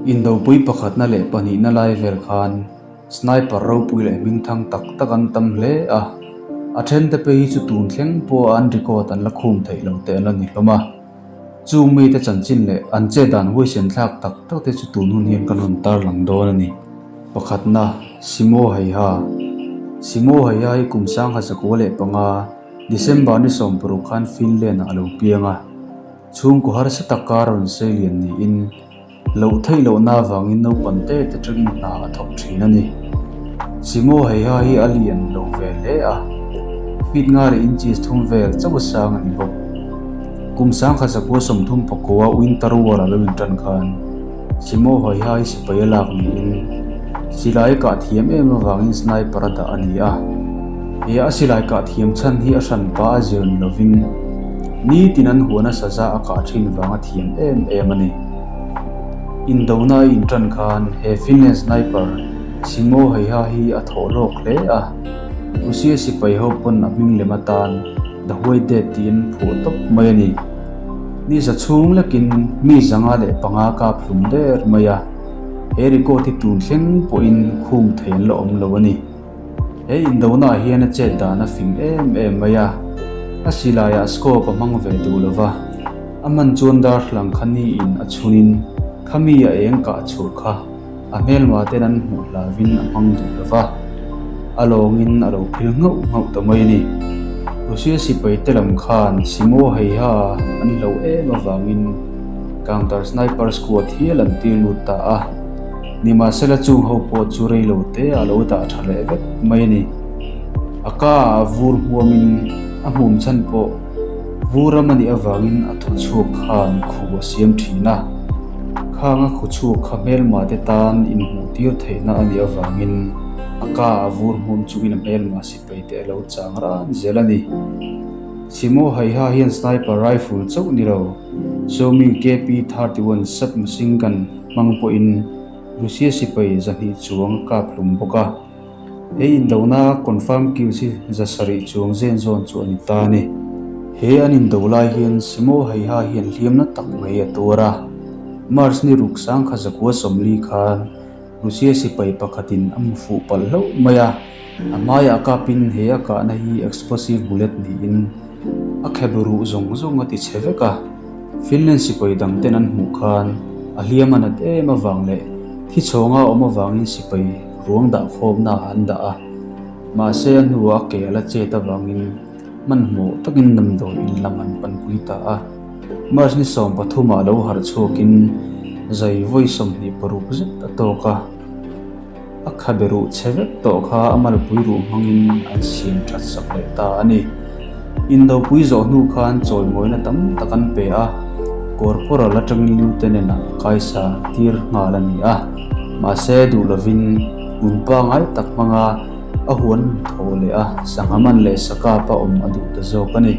Indopui pakhatna leh pahnihna lai vel khan sniper ropui leh hmingthang tak tak an tam hle a, a thente phei hi chu tun thleng pawha an record an la khum theih lo teh an la ni hlawm a. Chung mite chanchin leh an chet dan huaisen thlak tak tak te chu tun hun hian kan rawn tarlang dawn a ni. Pakhatna, Simo Heiha Simo Heiha hi kum sangha 105, December ni 16 khan Finland-ah a lo piang a. Chhungkaw harsa taka rawn sei lian niin loh theih lohna avangin naupang te te tangin hna a thawk thin a ni. Simo Heiha hi a lian lo ve hle a, feet nga leh inches thum vel chauh a sang a ni bawk. Kum 1939 Winter War a lo intan khan Simo Heiha hi sipai a lak niin silai a kah thiam em avangin sniper a dah a ni a. He a silai kah thiam chhan hi a hranpa a zir ni lovin nitin an huana saza a kah thin vang a thiam em em a ni. Indona a intan khan he Finland sniper Simo Heiha hi a thawh hlawk hle a, Rusia sipai ho pawn a hming lem atan The White Death tiin phuah tawp mai a ni. Ni za chhung lekin mi 505 kap hlum der mai a, he record hi tun thleng pawhin khum thei an la awm lo a ni. He indona hian a chet dan a fing em em mai a, a silaiah scope a hmang ve duh lo va, a hman chuan darthlalang kha niin a chhunin khami a eng kah chhurh kha a hmelma ten an hmuh hlauvin a hmang duh lo va, a lawngin a lo phil nghauh nghauh ta mai a ni. Rusia sipai te lam khan Simo Heiha an hlo em avangin counter sniper squad hial an tir lut ta a. Nimahsela chung ho pawh chu rei lo te a lo dah tha leh vek mai a ni. A ka ah vur hmuamin a hmum chhan pawh vur ram a nih avangin a thaw chhuak khan khu a siam thin a. Khang a khu chhuak kha hmelma te tan inhmuh tir theihna a nih avangin a ka ah vur hmuam chungin a hmelma sipai te a lo chang ran zel a ni. Simo Haiha hian sniper rifle chauh ni lo, Xiaomi KP-31 submachine gun hmang pawhin Rusia sipai 200 chuang a kap hlum bawk a. He indona confirm kills hi 700 chuang zen zawn chu a ni ta a ni. He an indo lai hian Simo Heiha hian hliamna tak mai a tuar a. March ni ruk 1940 khan Rusia sipai pakhatin a hmu fuh palh hlauh mai a, a hmaiah kapin he a kahna hi explosive bullet niin a khep ruh zawng zawng a ti chhe vek a. Finland sipai dangten an hmuh khan a hliam a nat em avang leh thi chhawnga awm avangin sipai ruang dah khawmna ah an dah a, mahse a hnuah a ke a la chet avangin hmanhmawh takin damdawi in lam an panpui ta a. March ni 13 ah lo harh chhuakin zai vawi 26 zet a tawk a. A khabe ruh chhe vek tawh kha a malpui ruh hmangin an siam that sak leh ta a ni. Indopui zawh hnu khan chawimawina tam tak an pe a, Corporal atangin Lieutenant ah kaisa tir nghal a ni a. Mahse duh lovin hmun pangai tak hmanga a huan thaw leh a, sangha man leh sakap a awm a duh ta zawk a ni.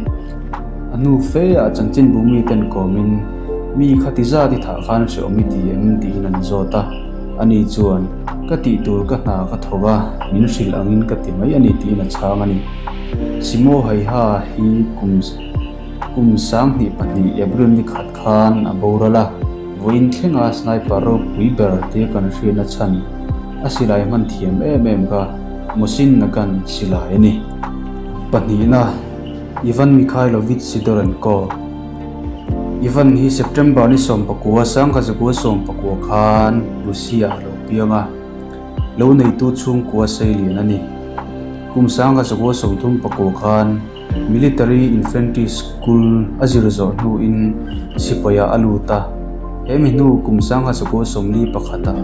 A hnu fe ah chanchinbu miten kawmin mi kha ti zat i thah khan hreawm i ti em tiin an zawt a. Ani chuan, Ka tih tur ka hna ka thawk a, min hrilh angin ka ti mai a ni tiin a chhang a ni. Simo Haiha hi kum kum 2002 April ni khat khan a boral a, vawiin thlenga sniper ropui ber tia kan hriatna chhan a silai hman thiam em em kha Mosin Nagant silai a ni. Pahnihna, Ivan Mikhailovich Sidorenko. Ivan hi September ni 19, 1990 khan Russia ah a lo piang a, lo neitu chhungkua sei lian a ni. Kum 1939 khan Military Infantry School a zir zawh hnuin sipai ah a lut a, he mi hnu kum 1941 ah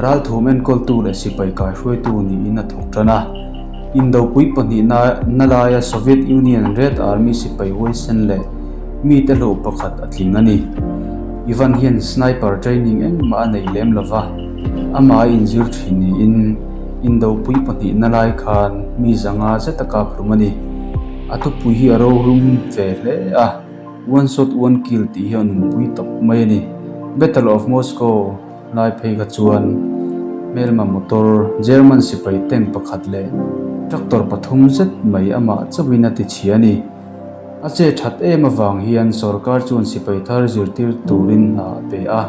ralthum enkawltu leh sipai kaihruaitu niin a thawk tan a. Indopui pahnihna na laia Soviet Union Red Army sipai huaisen leh mite hlauh pakhat a tling a ni. Ivan hian sniper training engmah a nei lem lova, amah a inzir thin niin Indopui pahnihna lai khan mi 500 zet a kap hlum a ni. A thupui hi a rohlum ve hle a, One shot one kill tih hi a nunpui tawp mai a ni. Battle of Moscow. Lai phei kha chuan hmelma motor German sipai tank pakhat leh tractor pathum zet mai amah chauhin a ti chhia a ni. A che that em avang hian sorkar chuan sipai thar zirtir turin hna a pe a.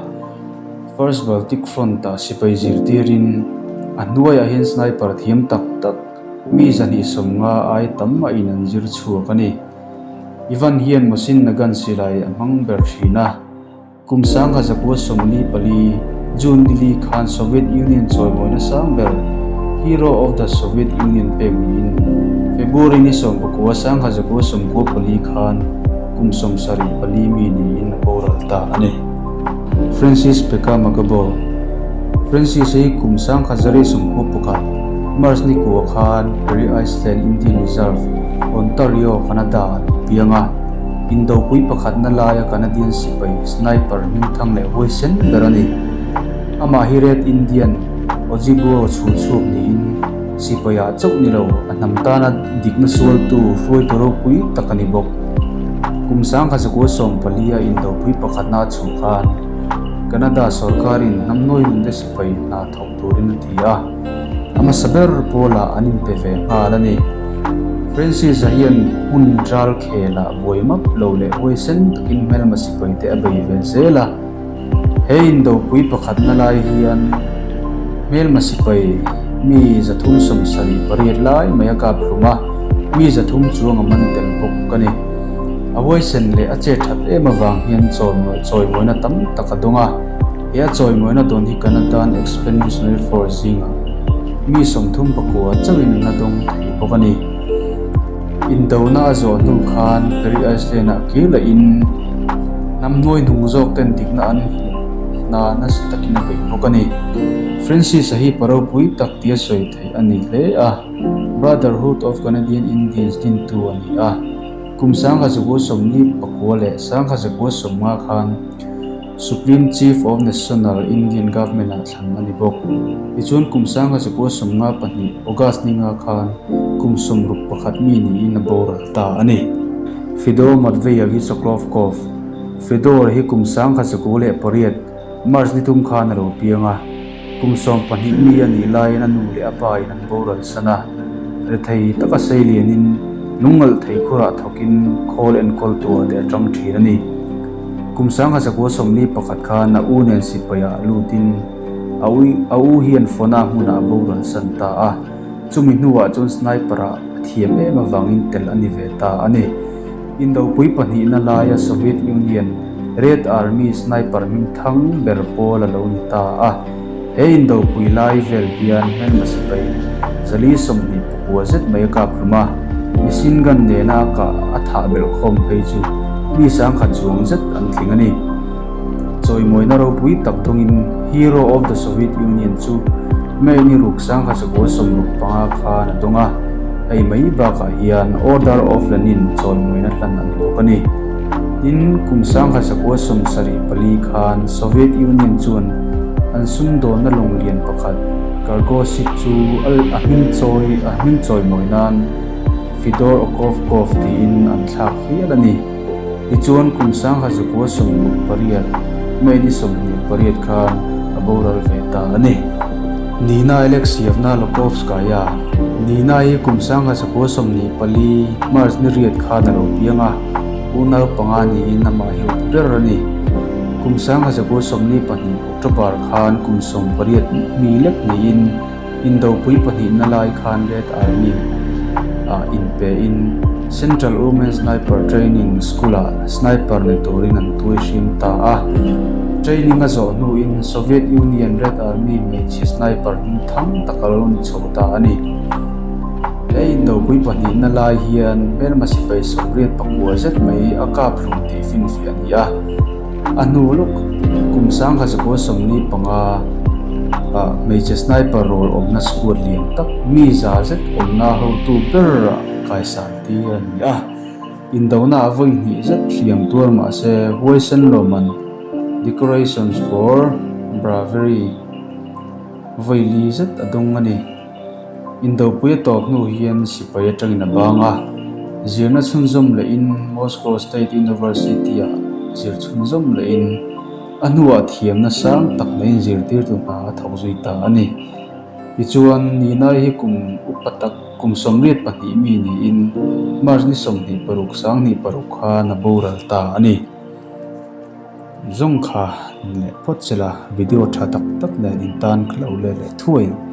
First Baltic Front-ah sipai zirtirin a hnuaiah hian sniper thiam tak tak mi 250 ai tam a in an zir chhuak a ni. Ivan hian Mosin Nagant silai a hmang ber thin a. Kum 1944, June nili khan Soviet Union chawimawina sang ber Hero of the Soviet Union pek niin February ni 19 1994 khan kum 74 mi niin a boral ta a ni. Francis Peka Magabo Francis hi kum 1991, March ni kua khan Prairie Island Indian Reserve, Ontario, Canada ah lo piang a. Indopui pakhatna laia Canadian sipai sniper hmingthang leh huaisen ber a ni. Amah hi Red Indian Ojibwe chhul chhuak niin sipaiah chauh ni lo a hnam tana dikna sualtu hruaitu ropui tak a ni bawk. Kum 1914 a indopui pakhatna a chhuh khan Canada sorkarin hnam nawinunte sipai hna thawk turin a ti a. A hmasa ber pawlah an inpe ve nghal a ni. Francis-a hian hmun ral khelah buai map lo leh huaisen takin hmelma sipaite a bei ve zel a. He indopui pakhatna lai hian hmelma sipai mi 378 lai mai a kap hlum a, mi 300 chuang a man tel bawk a ni. A huaisen leh a che that em avang hian chawimawina tam tak a dawng a. He a chawimawina dawn hi Canada-an Expeditionary Force zingah mi 34 chauhin an la dawng thei bawk a ni. Indona a zawh hnu khan Perry Iceland-ah kir lahin hnam hnuai hnung zawk ten dikna an hmuh hna nasa takin a beih bawk a ni. Francis-a hi pa ropui tak tia sawi theih a ni hle a, Brotherhood of Canadian Indians dintu a ni a. Kum 1949 leh 1950 khan Supreme Chief of National Indian Government ah thlan a ni bawk. Tichuan kum 1952 August ninga khan kum 61 mi niin a boral ta a ni. Fedor Matveyevich Sokolovkov, Fedor hi kum 1908 March ni thum khan a lo piang a. Kum 12 mi a nih laiin a nu leh a pa in an boral san a, rethei taka sei lianin lungngalh thei khurah thawkin khawl enkawl tuah te a tang thin a ni. Kum 1941 khan a u nen sipaiah lutin a ui a u hian Fona hmunah a boral san ta a, chumi hnuah chuan sniper-ah a thiam em avangin tel a ni ve ta a ni. Indopui pahnihna laia Soviet Union Red Army sniper hmingthang ber pawl a lo ni ta a. He indopui lai vel hian hmelma sipai 429 zet mai a kap hlum a, machine gun nena a kah a thah belh khawm phei chu mi 10,000 chuang zet an tling a ni. Chawimawina ropui tak dawngin Hero of the Soviet Union chu May ni ruk 1965 khan a dawng a, hei mai bakah hian Order of Lenin chawimawina hlan a ni bawk a ni. Tin, kum 1974 khan Soviet Union chuan an sumdawnna lawng lian pakhat cargo ship chu a hming chawi a hming chawimawi nan Fedor Okovkov tiin an thlak hial a ni. Tichuan kum 1968 May ni 28 khan a boral ve ta a ni. Nina Alexeyevna Lokovskaya, Nina hi kum 1924 March ni riat khan a lo piang a, unau panga niin amah hi up ber a ni. Kum 1922 October khan kum 18 mi lek niin Indopui pahnihna lai khan Red Army ah inpein Central Women Sniper Training School-ah sniper ni turin an tui hrim ta a. Training a zawh hnuin Soviet Union Red Army hmeichhe sniper hmingthang tak a lo ni chho ta a ni. He indopui pahnihna lai hian hmelma sipai 89 zet mai a kap hlum tih finfiah a ni a. A hnu lawk kum 1945 ah hmeichhe sniper rawl awmna squad lian tak mi za zet awmna hotu ber ah kaisan tir a ni a. Indona a vawi hnih zet hliam tuar mahse huaisen lawman Decorations for Bravery vawi li zet a dawng a ni. Indopui a tawp hnu hian sipai atangin a bang a, zirna chhunzawm lehin Moscow State University-ah zir chhunzawm lehin a hnuah thiamna sang tak neiin zirtirtu hna a thawk zui ta a ni. Tichuan, Ninai hi kum upa tak kum 82 mi niin March ni 26 26 khan a boral ta a ni. Zawng kha leh phawt sela video tha tak tak nen in tan ka lo let leh thuai ang.